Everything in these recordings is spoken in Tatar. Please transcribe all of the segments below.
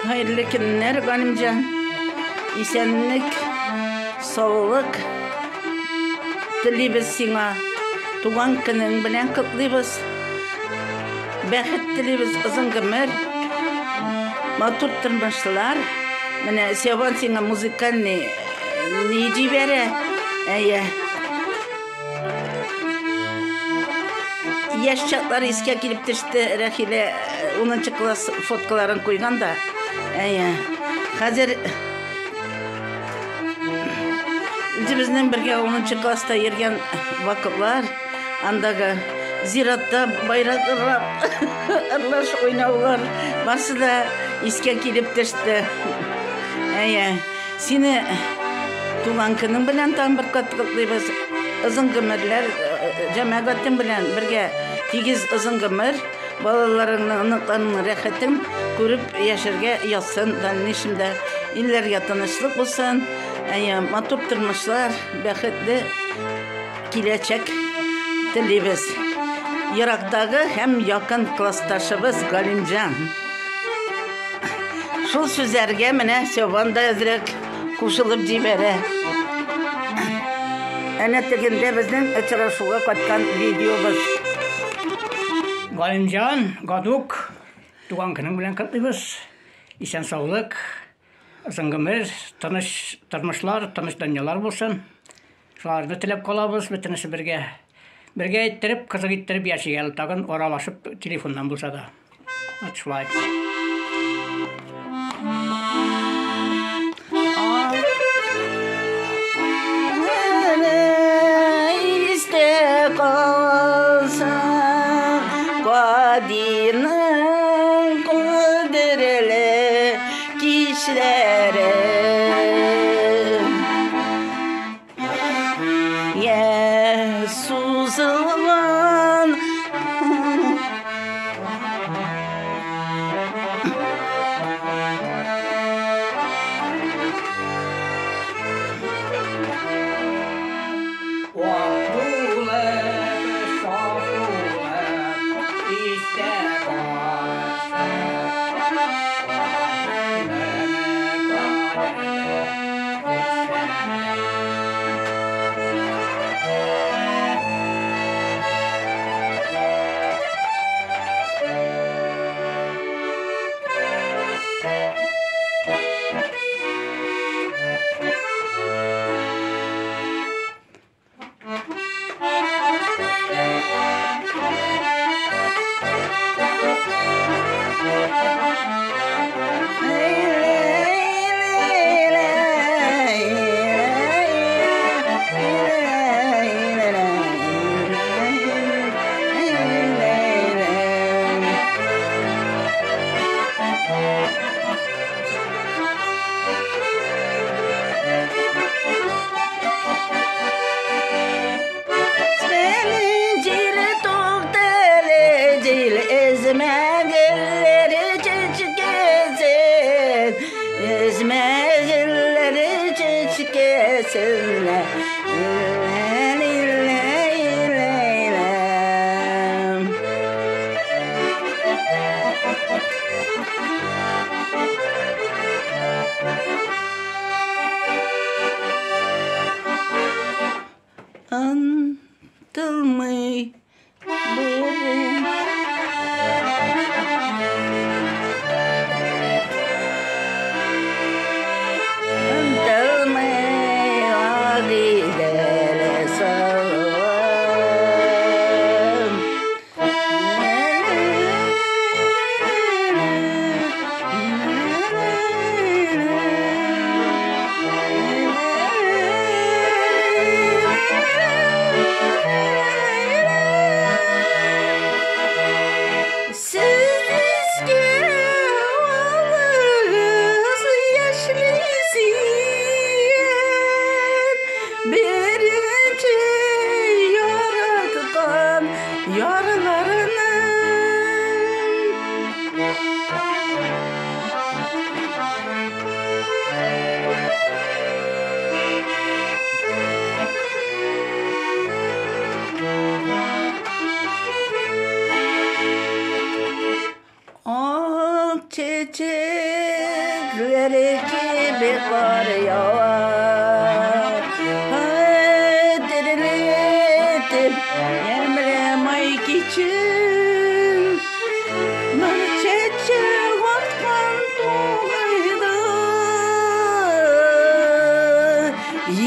Хәерле көннәр, Галимҗан. Исәнлек, саулык телибез сиңа. Туган көнең белән котлыйбыз. Бәхет телибез, озын гомер, матур тормышлар. Менә Сябан сиңа музыкальный ни җибәрә. Әйе. Яшь чаклар искә килеп төште. Рәхилә 10 класс фоткаларын куйган да. Әйе. Хәзер үзебезнең бергә 10 класста йөргән вакытлар, андагы зиратта байрак ырлап, ырлаш уйнаулар, барсы да искә килеп төште. Әйе. Сине туган көнең белән тагын бер кат котлыйбыз. Озын гомерләр, җәмәгатең белән бергә тигез озын гомер, балаларыңның, оныкларыңның рәхәтен күреп яшәргә язсын дальнейшемда. Илләргә тынычлык булсын, әйе, матур тормышлар, бәхетле киләчәк телибез. Ерактагы һәм якын классташыбыз Галимҗан. Шул сүзләргә менә Сёван да әзрәк кушылып җибәрә. Әнә тегендә безнең очрашуга кайткан видеобыз. Галимҗан, Гадук, туган көнең белән котлыйбыз. Исән саулык, озын гомер, тыныч тормышлар, тыныч дөньялар булсын. Шуларны теләп калабыз бөтенесе бергә. Бергә иттереп, кызык иттереп яшик әле тагын аралашып телефоннан булса да. Вот шулай. Истә калсын Кадирның кадерле кичләре. Я сузылган Вак булып, саф булып, истә калсын. Кадерле кичләре. Антылмый бере. Чәчәкләре кебек кар ява. Хәтерләтеп ямьле май кичен. Нур чәчәк аткан тугайда.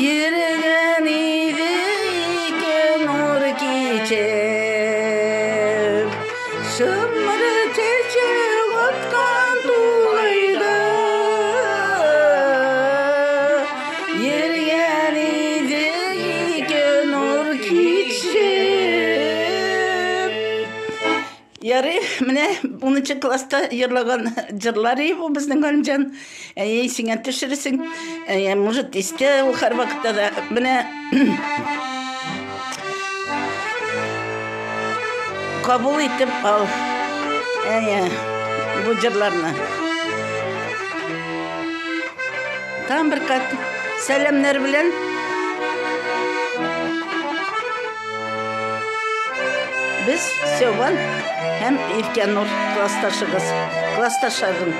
Йөргән иде ике нур кичеп. Шымыр чәчәк аткан тугайда. Йөргән иде ике нур кичеп. Ярый, менә 10 класста йырлаган җырлар бу безнең Галимҗан. Әйе, исеңә төшерерсең. Әйе, может, истә ул һәрвакытта да. Менә кабул итеп ал. Әйе, бу җырларны. Тагын бер кат сәламнәр белән. Без Севан һәм Иркәнур классташыгыз, классташларым.